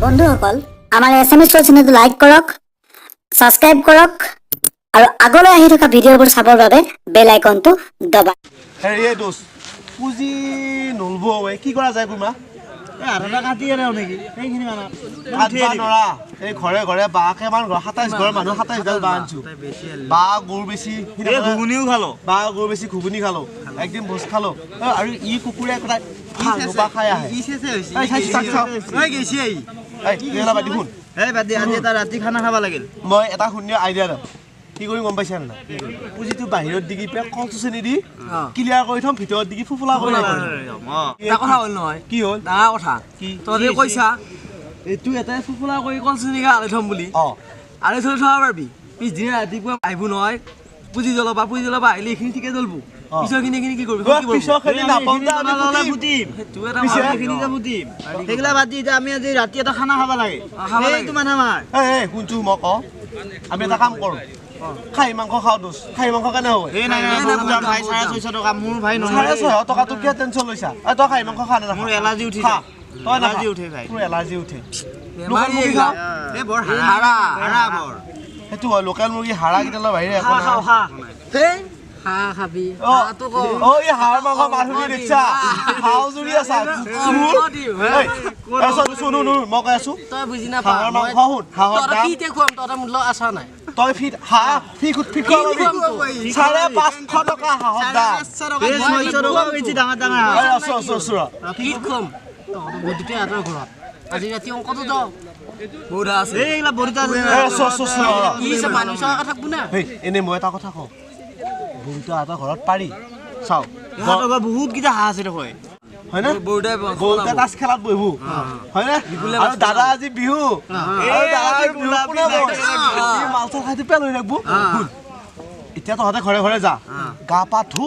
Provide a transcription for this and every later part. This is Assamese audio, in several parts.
বন্ধুসকল, আমাৰ এছামিজ চেনেলটো লাইক কৰক, ছাবস্ক্ৰাইব কৰক আৰু আগলৈ আহি থকা ভিডিঅ'বোৰ চাবৰ বাবে বেল আইকনটো দবাই হেৰি, এই দোষ পুঁজি নলব। কি কৰা যায় কুমা? এই আধাটা কাটি আনে নেকি সেইখিনি মানে? কাটবা নৰা। এই ঘৰে ঘৰে বাঁহ কেইমান ঘৰ, 27 ঘৰ মানুহ, 27ডাল বাঁহ আনছো। বাঁহ গুৰ বেছি। এই ঘুগুনিও খালো। বাঁহ গুৰ বেছি ঘুগুনি খালো, একদিন ভোজ খালো। আৰু ই কুকুৰে সদায় হাঁহ খাই আহে। এই চাইছো, তাক চাওঁ। এই গেছি আহি। এই এইগিলা বাদ দি, শুন। এই বাদ দি, আজি এটা ৰাতি খানা খাব লাগিল। মই এটা শুনিয় আইডিয়া দিম। কি কৰিম গম পাইছা নাই? পুঁজিটো বাহিৰত দি পেলাই কল চুচনি দি ক্লিয়াৰ কৰি থম, ভিতৰত দি ফুফুলা কৰি ৰাখিম। এটা কথা হ'ল নহয়। কি হ'ল? ডাঙৰ কথা। কি? তহঁতে কৈছা এইটো এটাই ফুফুলা কৰি কল চুচনিকে আলাই থম বুলি। আলাই থৈ থব পাৰিবি, পিছদিনা ৰাতিপুৱা আহিব নহয় পুঁজি জ্বলাবা। পুঁজি জ্বলাবা আহিলে এইখিনি ঠিকে জ্বলব, পিছৰখিনি এইখিনি কি কৰিবি? পিছৰখিনি নাপাওঁ দে, আমি ফুটিম। সেইটো এটা পিছে? ভাল। এইখিনি যে ফুটিম, সেইগিলা বাদ দি এতিয়া আমি আজি ৰাতি এটা খানা খাব লাগে। খাব লাগে। এইটো মানে আমাৰ এই শুনছো, মই কওঁ, আমি এটা কাম কৰোঁ, খাহী মাংস খাওঁ দোষ। খাহী মাংস কেনে হ'ব? এই নাই নাই, বহুত দাম ভাই, 650 টকা মোৰ ভাই। নহয়। 650 টকাটো কিয় টেনচন লৈছা? এই তই খাহী মাংস খা নে নাখা? মোৰ এলাৰ্জি উঠি খা। যায়। তই নাখা। এলাৰ্জি উঠে ভাই। তোৰ এলাৰ্জি উঠে। বেমাৰী লোকেল মুৰ্গী এইগিলা। খাওঁ। এই বৰ হাৰা হাৰা বৰ। সেইটো হয়, লোকেল মুৰ্গী হাড়া কেইডালৰ বাহিৰে একো হাঁহ নাই। খাওঁ, হাঁহ। হাঁহ খাবি? হাঁহটো ক। অ, এই হাঁহৰ মাংস মাত শুনি দেখছা হাঁহ জুৰি আছা। শুন শুন, মই কৈ আছো। তই বুজি নাপা। হাঁহৰ মাংস, শুন, হাঁহৰ তহঁতে দাম ফ্ৰীতে খুৱাম, তহঁতে মোৰ লগত আছা নাই? তই ফিট হাঁহ ফি ফিট খুৱাবি। 550 টকা হাঁহৰ দাম। এই 600 টকা বেছি ডাঙৰ ডাঙৰ হাঁহ। এই আছো আছো আছো ৰ। ফ্ৰীত খুৱাম তহঁতে বৌদিতে সিহঁতৰ ঘৰত আজি ৰাতি। অংকটো যাওঁ। বহুত আছে। এই এইগিলা বৰিতা আছে। এই আছো আছো আছো ৰ, ৰ। কি আছে, মানুহ চকাকে থাকবো না। হেই, এনেই মই এটা কথা কওঁ, বৌতা ঘৰত পাৰি চাওঁ। ইহঁতৰ ঘৰত বহুত কেইটা হাঁহ আছে দেখোন। হয়নে? বৌদাই বৌতা তাচ খেলাত বহিব, হয়নে? আৰু দাদা আজি বিহু, আৰু দাদা আজি বিহু কোনে বয়? ই মাল চাল খাই পেল হৈ থাকিব। শুন, এতিয়া তহঁতে ঘৰে ঘৰে যা, গা পা ধু,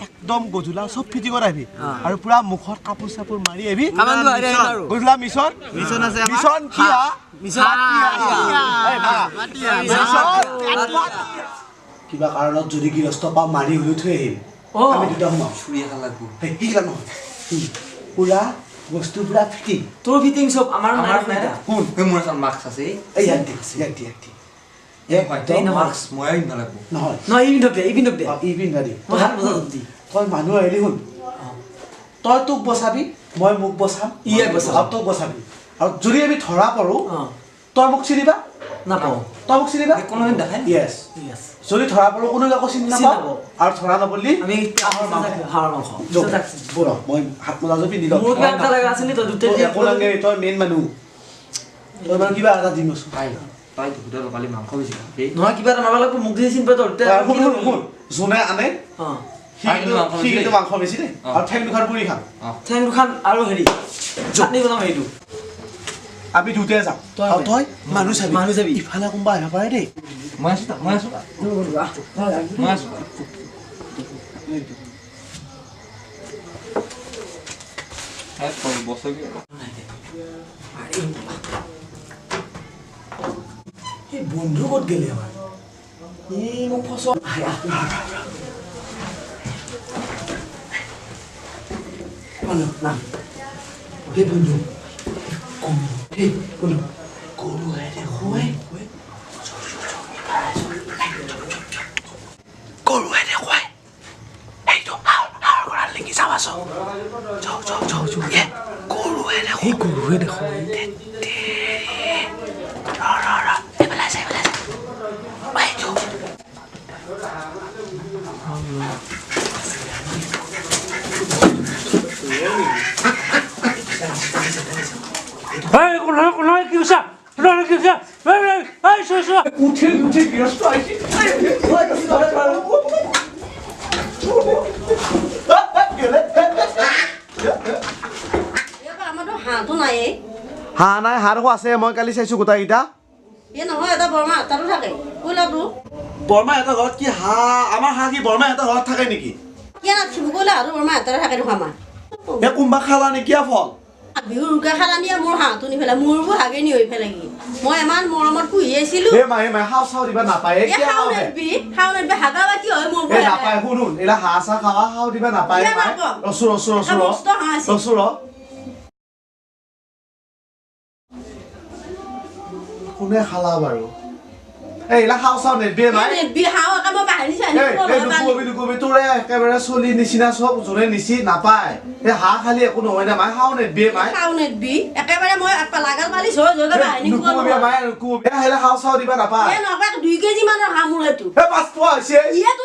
একদম গধূলা চব ফিটিঙত আহিবি আৰু পুৰা মুখত কাপোৰ চাপোৰ মাৰি আহিবি। কামাণ্ডো আহি আহিম আৰু। গধূলা মিছন। মিছন আছে আমাৰ। মিছন কি? হা, মিছন। এই মাৰা। মিছন। কিবা কাৰণত যদি গৃহস্থ পাওঁ, মাৰি হ'লেও থৈ আহিম। আমি দুটা সোমাম। চুৰি এখন লাগব। সেই সেইগিলা নহয়। শুন, পুৰা বস্তু পুৰা ফিটিং। তোৰ ফিটিং চব, আমাৰ নাই। নাই। শুন। এই মোৰ ওচৰত মাস্ক আছে। এই ইয়াত দি, ইয়াত দি, ইয়াত দি। একদম। মাস্ক ময়ে পিন্ধব লাগব? নহয়। নহয়, ই পিন্ধক দে, ই পিন্ধক দে। অ, ই পিন্ধা দি। মই হাত বজাত দি। তই মানুহ আহিলি, শুন, তই তোক বচাবি, মই মোক বচাম। ই ইয়াক বচাব। আৰু তোক বচাবি। আৰু যদি আমি ধৰা পৰো, তই মোক চিনিবা? নাপাওঁ। তই মোক চিনিবা? কোনোদিন দেখাই। য়েছ। য়েছ। যদি ধৰা পৰো, কোনো কাকো চিনি চিনি নাপাওঁ। নাপাওঁ। আৰু ধৰা নপৰিলি আমি হাঁহৰ মাংস। হাঁহৰ মাংস। ব'ল, মই হাত মোজাযোৰ পিন্ধি লওঁ। মোৰ কিবা এটা লগা আছে নি? তই দুটাই তোৰ একো নালাগে, তই মেইন মানুহ। তই বাৰু কিবা এটা দিম আছো। তাই তাই দুটা কালি মাংস বেছি খাবি। নহয়, কিবা এটা মাৰিব লাগিব। মোক যদি চিনি পাই তই দুটাই। শুন শুন শুন, যোনে আনে সি তাই কিন্তু কিন্তু মাংস সি বেছি কিন্তু দেই। মাংস বেছি দেই। আৰু ঠেং দুখন পুৰি খাম। ঠেং দুখন আৰু হেৰি চাটনি বনাম সেইটো। আমি দুটাই যাম আৰু তই মানুহ চাবি। মানুহ চাবি। ইফালে কোনোবা আহিব পাৰে দেই। মই আছো, মই আছো, মই আছো। বছৰ। এই বন্ধু ক'ত গেলি আমাৰ? এই মোক ফচ। মানুহ নাম। এই বন্ধু, এই বন্ধু, গৰুহে দেখুৱাই, গৰুহে দেখুৱাই। সেইটো হাঁহৰ হাঁহৰ গঁৰাল নেকি? যাবাচোন, যাওঁ যাওঁ যাওঁ যাওঁ। এ গৰুহে দেখোঁ। এই গৰুহে দেখুৱাই। ৰ ৰ ৰ, এইফালে আছে, এইফালে আছে। এইটো উঠে উঠে গৃহস্থ আহিছে। আমাৰতো হাঁহটো নাইয়ে। হাঁহ নাই? হাঁহ দেখোন আছে, মই কালি চাইছো গোটেইকেইটা। এই নহয়, এটা বৰমা তাতো থাকে কইলাটো। বৰমা এটা ঘৰত কি হাঁহ? আমাৰ হাঁহ কি বৰমা এটা ঘৰত থাকে নেকি? কিয় নাথাকিব? কইলা আৰু বৰমা এটাৰে থাকে দেখোন আমাৰ। এই কোনোবা খালা নেকি ফল? বিহুৰ উৰুকা খালানিয়ে মোৰ হাঁহটো নি পেলাই মোৰবোৰ হাগে নি হৈ পেলাই কি মই ইমান মৰমত পুহি আছিলো। হে মাহে মাহে খাওঁ চাওঁ দিবা নাপায়। এই কিয় খাওঁ খাওঁ হে? নেদবি, খাওঁ নেদবি, হাগা বা কি হয় মোৰবোৰ। এই নাপায়, শুন শুন, এইলা হাঁহ চাহ খাৱা খাওঁ দিবা নাপায়। কিয় মায়ে নাপাওঁ? ৰচো ৰচো ৰচো এটা ৰ। মস্ত হাঁহ আছিল। ৰচো ৰ। কোনে খালা বাৰু এইলা খাওঁ চাওঁ নেদবিয়ে মাই নেদবি খাওঁ একে মই বাহিনী চাহিনী নকবি নকবি তোৰে একেবাৰে চলি নিচিনা চব যোনে নিচি নাপায় এই হাঁহ খালি একো নহয় দে মাই খাওঁ নেদবিয়ে মাই খাওঁ নেদবি একেবাৰে মই লাগাল পালি জয় জয় বাহিনী নকবি মাই নকবি হেলা খাওঁ চাওঁ দিবা নাপায় এই নকবা 2 কেজি মানৰ হাঁহ মোৰ সেইটো এই 5 পোৱা হৈছে ইয়ে তো